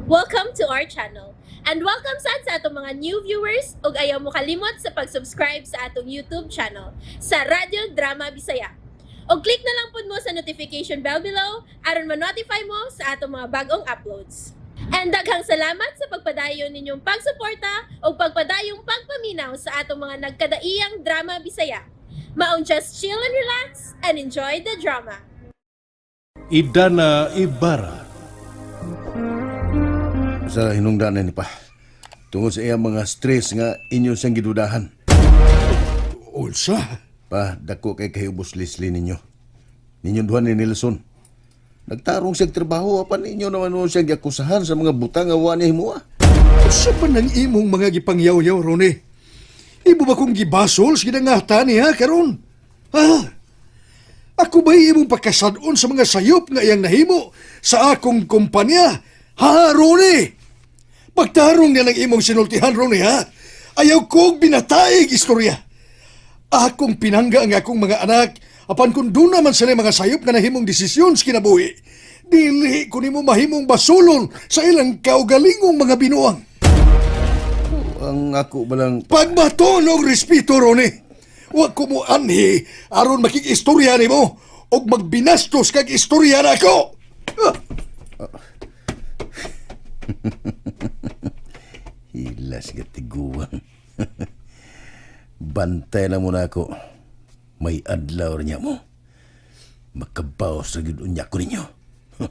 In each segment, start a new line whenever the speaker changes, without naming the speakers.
Welcome to our channel. And welcome sad sa atong mga new viewers ug ayaw mo kalimot sa pag-subscribe sa atong YouTube channel sa Radyo Drama Bisaya. Og click na lang pud mo sa notification bell below aron ma-notify mo sa atong mga bagong uploads. And daghang salamat sa pagpadayon ninyong pagsuporta ug pagpadayong pagpaminaw sa atong mga nagkadaiyang drama Bisaya. Maong just chill and relax and enjoy the drama.
Idana Ibarra.
Sa hinungdanan ni pa. Tungod sa iyang mga stress nga inyo siyang gidudahan.
Unsa?
Pa, dako kay kahibos Leslie ninyo. Ninyo duha ni Nelson. Nagtarong siyang trabaho, apan ninyo naman mo siyang giakusahan sa mga butang nga wa niya himua.
Unsa ba nang imong mga gipangyaw-yaw, Ronnie? Imo ba kong gibasol sa ginangata niya karon? Ha? Ako ba imong pagkasad-on sa mga sayop nga iyang nahimo sa akong kumpanya? Ha, Ronnie? Pagtarong niya ng imong sinultihan, Ronnie, ha? Ayaw kong binataig istorya. Akong pinangga ang akong mga anak, apan kung doon naman sila mga sayop nga nahimong desisyon sa kinabuhi, dili ko nimo mahimong basulon sa ilang kaugalingong mga binuang.
Ang ako balang
Pagbaton og respeto, Ronnie. Wa ko mo anhi aron makig-istorya nimo og magbinastos kag istorya na ako. Ah,
Hilas nga tiguang. Bantay na muna ako. May adlaw niya mo. Makabaw sa gyud unya ko ninyo. Huh.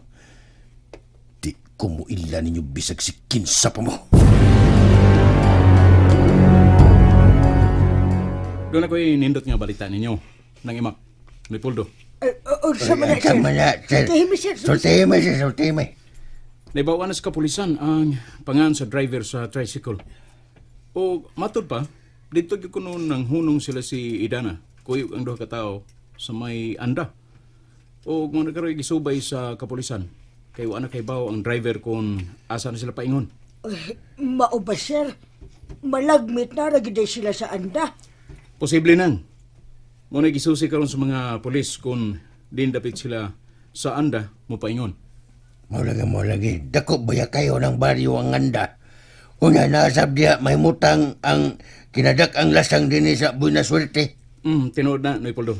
Di ko mo ila ninyo bisag si kinsa pa mo.
Doon ako'y nindot nga balita ninyo. Nang imak. Leopoldo.
Unsa man na, sir?
Tama na, sir.
Sultihin mo, sir.
Sultihin mo, sir. Sultihin mo.
Naibawan na sa kapulisan ang pangan sa driver sa tricycle. O matod pa, dito gyud kuno nang hunong sila si Idana. Kuyog ang duha ka tawo sa may anda. O kung nagkaroon gisubay sa kapulisan, kay wa na kay baw ang driver kung asa na sila paingon.
Ay, mao ba, sir? Malagmit na ra gid sila sa anda.
Posible nang. Muna gisusi karon sa mga pulis kung din dapit sila sa anda mo paingon.
Mao lagi. Dako baya kayo ng baryo ang anda. Una nasab diya may mutang ang kinadak ang lasang dinhi sa Buena Suerte.
Tinuod na, Leopoldo.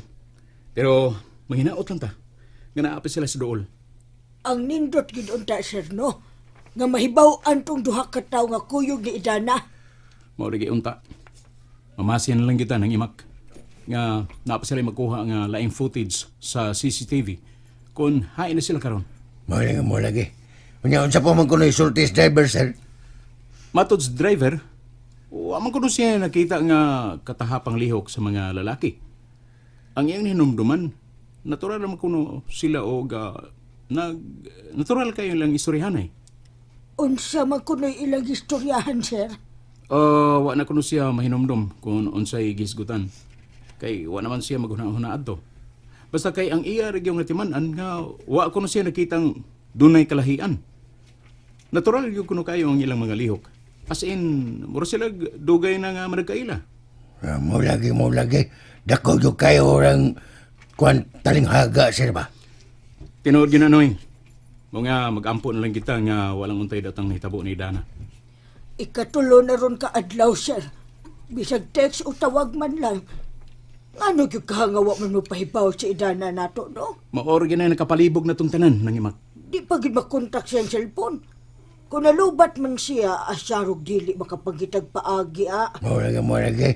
Pero manghinaot lang ta. Nga naapi sila sa duol.
Ang nindot gid unta, sir, no? Nga mahibaw-an tong duha ka tawo nga kuyog ni Idana.
Mao lagi unta. Mamasin lang kita ng imak. Nga naapa sila makuha nga laing footage sa CCTV kung hain na sila karon.
Mao lagi. Unya unsa pa man kuno isulti sa driver, sir?
Matod sa driver, wa man kuno siya nakita nga katahapang lihok sa mga lalaki. Ang iyang hinumduman, natural naman kuno sila og nag natural kayo lang istoryahan ay.
Unsa man kuno'y ilang istoryahan, sir?
Wa na kuno siya mahinumdum kung unsay gisgutan. Kay wa naman siya maghuna-huna adto. Basta kay ang iya ra gyud nga timan-an nga wa kuno siya nakitang dunay kalahian. Natural gyud kuno kayo ang ilang mga lihok. As in, mura sila dugay na nga managkaila.
Ah, mao lagi. Dako gyud kayo orang kuan talinghaga, sir ba?
Tinuod gyud na Noy. Mo nga magampo na lang kita nga walang untay datang nahitabo ni Dana.
Ikatulo na ron ka adlaw, sir. Bisag text o tawag man lang. Ngano gyud ka nga wa man mo pahibaw sa Idana nato, no?
Maor gyud na nakapalibog na tong tanan nang imak.
Di pa gid makontak siyang cellphone. Kung nalubat man siya, asarog dili makapagitag paagi, ah.
Mao lagi.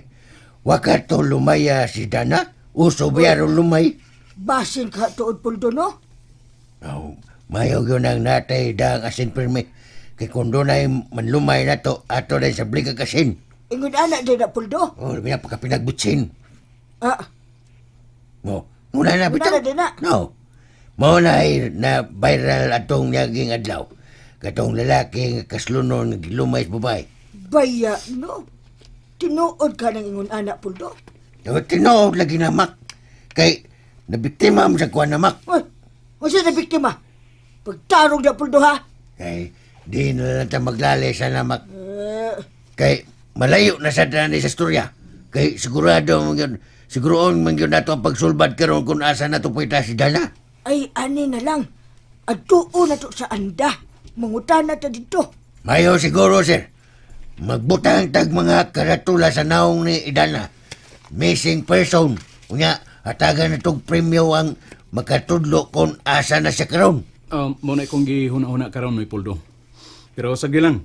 Wakato lumaya si Dana. Uso biyaro lumay.
Basin ka tuod puldo, no?
Oh, mayo gyud ang natay dang asin pirmi. Kay kung dunay manlumay na to, ato na sa blikag asin.
Ingon ana din na puldo.
Oh, labi na pagka pinagbutsin.
Ah,
Mo, muna na bitaw.
Muna na din na.
No. Mo na ay na viral atong naging adlaw. Katong lalaki nga kaslunon nga gilumay sa babae.
Baya, no? Tinuod ka ng ingon ana puldo.
Pero tinuod lagi na mak. Kay nabiktima mo sa kuan na mak.
Uy, unsa na biktima? Pagtarong na puldo, ha?
Kay di na lang ta maglali sa namak.
Eh,
Kay malayo na sa tanan sa istorya. Kay sigurado man yun, siguroon man yun nato ang pagsulbad karon kung asa na to pwede si Dana.
Ay, ani na lang. Adtuo na to sa anda. Mangutana ta dito.
Mayo siguro, sir. Magbutang tag mga karatula sa naong ni Idana. Missing person. Unya, hatagan na tog premyo ang makatudlo kung asa na siya karon.
Mo na akong gihuna-huna karon may puldo. Pero sagdi lang.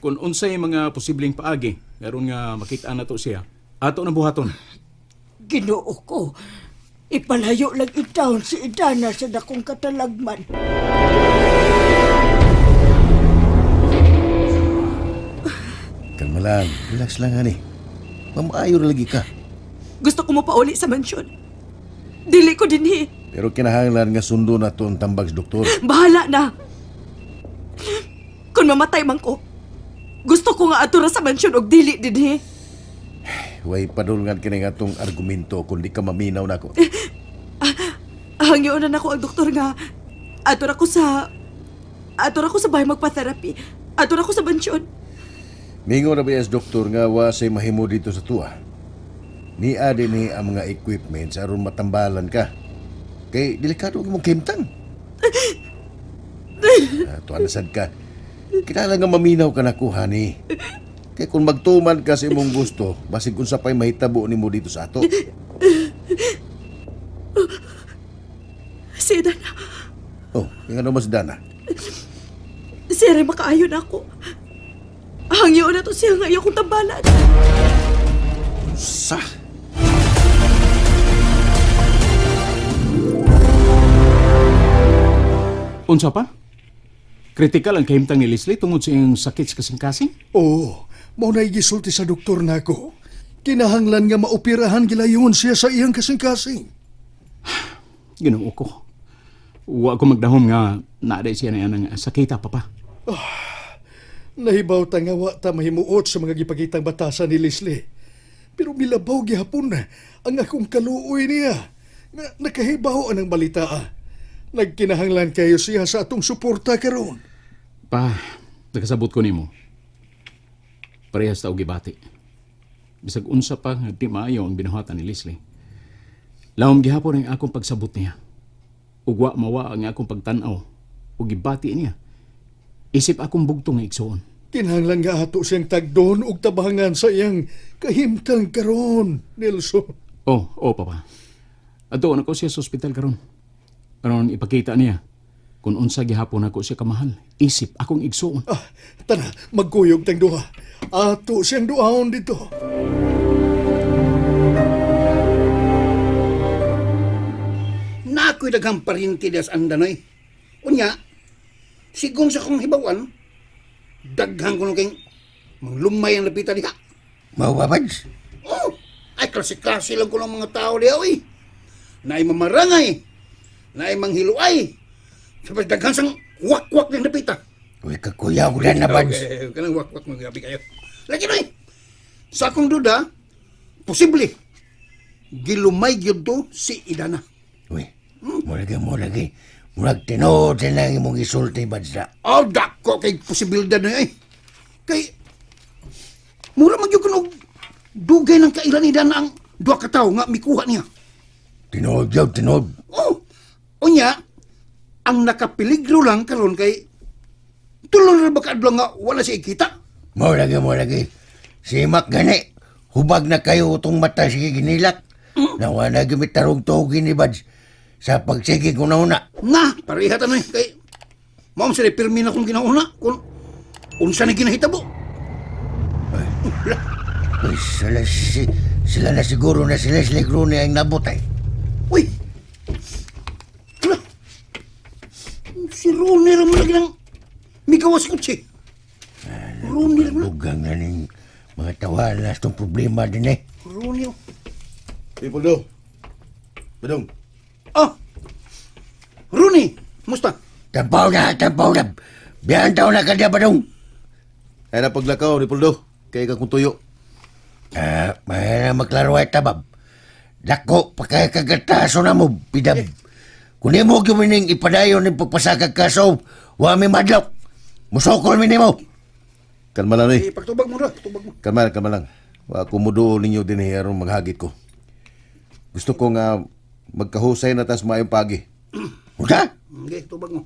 Kung unsay mga posibleng paagi aron nga makita na to siya, ato na buhaton.
Ginoo ko. Ipalayo lang itawon si Idana sa dakong katalagman.
Kalma lang, relax lang ani. Mamaayo ra lagi ka.
Gusto ko mo pauli sa mansyon. Dili ko dinhi.
Pero kinahanglan nga sundo na to ang tambag sa doktor.
Bahala na. Kung mamatay man ko, gusto ko nga atura sa mansyon og dili dinhi.
Way padulngan kini nga atong argumento kung di ka maminaw nako.
Hangyoon na nako ang doktor nga atura ko sa bahay magpa-therapy. Atura ko sa mansyon.
Mingo na ba sa doktor nga wa say mahimo dito sa tuwa. Ni adi ni ang mga equipment sa aron matambalan ka. Kay delikado ang imong kahimtang. Tuwa na sad ka. Kinahanglan nga maminaw ka nako, honey. Kay kung magtuman ka sa imong gusto, basig unsa pa'y mahitabo nimo dito sa ato.
Si Dana,
Oh, yung ano mas dana.
si Ray makaayon ako. Hangyoon na to siya nga iya kong tambalan.
Sa!
Unsa pa? Kritikal ang kahimtang ni Leslie tungod sa iyang sakit sa kasing-kasing?
Oo, mao na gisulti sa doktor nako. Kinahanglan nga maoperahan gilayon siya sa iyang kasing-kasing.
Ginoo ko. Wa ko magdahom nga naaday siya na ang sakita, papa.
Nahibaw ta nga wa ta mahimuot sa mga gipagitang batasan ni Leslie. Pero milabaw gihapon na ang akong kaluoy niya. Nga nakahibaw ang balita. Ah. Nagkinahanglan kayo siya sa atong suporta karon.
Pa, nakasabot ko nimo. Parehas ta og gibati. Bisag unsa pa nga di maayo ang binuhatan ni Leslie. Lawom gihapon ang akong pagsabot niya. Ug wa mawa ang akong pagtan-aw ug gibati niya. Isip akong bugtong nga igsuon.
Kinahanglan nga ato siyang tagdon og tabangan sa iyang kahimtang karon, Nelson.
Oh, oh papa. Adto na ko siya sa ospital karon. Aron ipakita niya kung unsa gihapon ako siya kamahal. Isip akong igsuon.
Ah, tara, magkuyog tang duha. Ato siyang duhaon dito.
Na ako'y daghang parinti das andanoy. Unya, sigong sa kong hibawan, daghang kuno kay manglumay ang lapitan diha.
Mao ba, Bads?
Oh, ay klase-klase lang ko ng mga tao diha, oy. Naay mamarangay, naay manghiluay. Sabay daghan sang wakwak ng lapita.
Uy, kakuyaw na na, Bads.
Okay, kanang wakwak mo gabi kayo. Lagi noy. Sa akong duda, posible gilumay gyud to si Idana.
Uy, mo lagi. Murag tinuod sa nang imong isulti, Bads na.
Oh, dako kay posibilidad na eh. Kay mura man gyud kuno dugay ng kailan ni Dana ang duha ka tawo nga mikuha niya.
Tinuod yaw, tinuod.
Oh, unya ang nakapeligro lang karon kay tulo na ba kaadlaw nga wala siya ikita?
Mo lagi. Si Mac gani, hubag na kayo utong mata sige ginilak. Nawa na gimitarong tugin ni Bads. Sa pagsige ko na una.
Na, pareha ta eh kay mao sila pirmi na kung ginauna kung unsa na ginahitabo.
Uy, sila, sila na siguro na si Leslie Grune ang nabutay.
Uy! Wala. Si Rooney ra man lagi nang migawas kutsi. Rooney ra man.
Bugang na ning mga tawalas tong problema din eh.
Rooney. Oh.
People Badong.
Ah! Rooney, musta?
Tampaw na, tampaw na. Biyan taon na ka diya, Badong.
Ay na paglakaw ni Puldo. Kay ka kung tuyo.
Ah, may na maklaro ay tabab. Dako, pakakagataso na mo, pidab. Kung di mo gumining ipadayon ng pagpasakag kaso, wa mi madlok. Musokol mi nimo.
Kalma lang eh.
Eh, pagtubag mo ra, pagtubag mo.
Kalma lang, kalma lang. Wa kumudo ninyo din eh, aron maghagit ko. Gusto ko nga magkahusay na tas maayong pagi.
Usa?
Okay, tubag mo.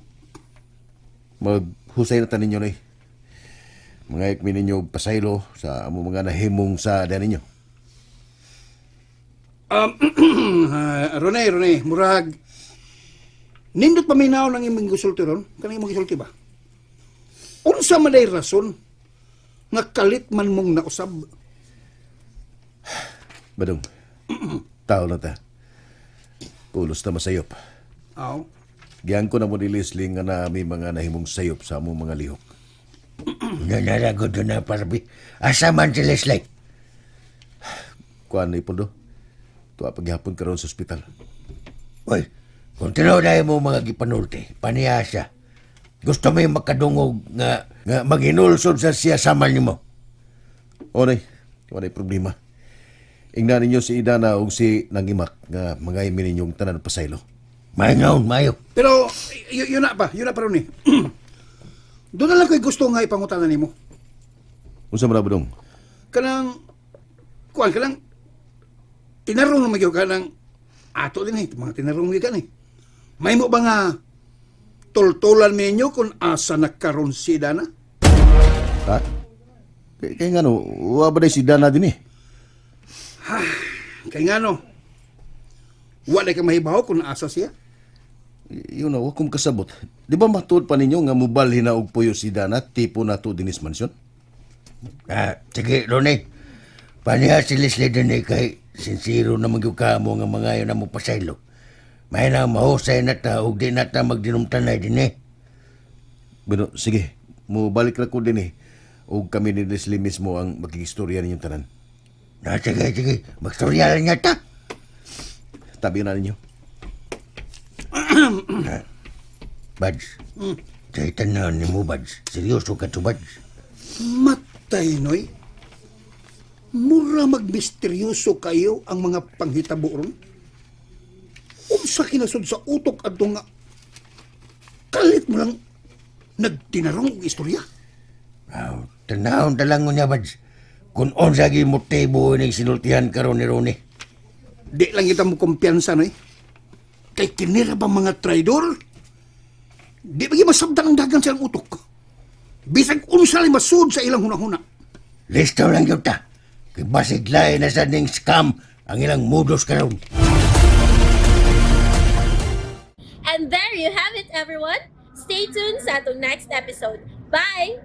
Mag Husay na ta ninyo, Noy. Mga ikmi ninyo pasaylo sa amo mga nahimong sa diyan ninyo.
Rone, Rone, murag. Nindot paminaw ng imong gisulti ron? Kanang imong gisulti ba? Unsa man day rason nga kalit man mong nausab?
Badong, tao na ta. Pulos na masayop.
Aw.
Giyan ko na mo ni Leslie nga na may mga nahimong sayop sa among mga lihok.
Nanaragod na parbi. Asa man si Leslie?
Kuan na ipondo. Tuwa paghapon karon sa ospital.
Uy, kung tinuod na mo mga gipanulti, paniya siya. Gusto mo yung makadungog nga, nga maghinulsod sa siya samal nimo.
O nay, wala problema. Ingnan ninyo si Idana ug si Nangimak nga mga imi ninyong tanan pasaylo.
Mahingaon, mayo.
Pero yun na pa, yun na pa ron eh. Doon na lang ko'y gusto nga ipangutana nimo.
Unsa man na badong?
Kanang kuan kanang tinarong naman gyud kanang ato din eh, mga tinarong gyud kan eh. May mo ba nga tultulan ninyo kung asa na karon si Dana?
Ha? Kay nga no, wa ba day si Dana din eh?
Kay nga no, wala ka mahibaw kung asa siya.
Yun na, wa kong kasabot. Di ba matuod pa ninyo nga mubalhin na og puyo si Dana tipo na to dinis mansyon?
Ah, sige, Ronnie. Paniya si Leslie din eh, kay sinsiro na magyug ka mo nga mga yun na mo pasaylo. May na mahusay na ta ug di na ta magdinumtanay din eh.
Bueno, sige, mubalik ra ko din eh. Og kami ni Leslie mismo ang makigistorya ninyong tanan.
Na, sige, sige. Magstorya lang niya ta.
Tabi na ninyo.
Buds. Kay tanan ni mo, Buds. Seryoso ka to, Buds.
Matay, noy. Mura magmisteryoso kayo ang mga panghitabo ron. Unsa kinasud sa utok adto nga kalit mo lang nagtinarong og istorya.
Aw, tanahon talang niya, Buds. Kung unsa gi motibo ning sinultihan karon ni Ronnie.
Di lang kita mo kumpiyansa, noy. Kay kinira ba mga traidor? Di ba masabdan ang dagan sa ilang utok? Bisag unsa lang masud sa ilang hunahuna.
Listo lang gyud ta. Kay basig lain na sa ning scam ang ilang modus karon.
And there you have it, everyone. Stay tuned sa atong next episode. Bye!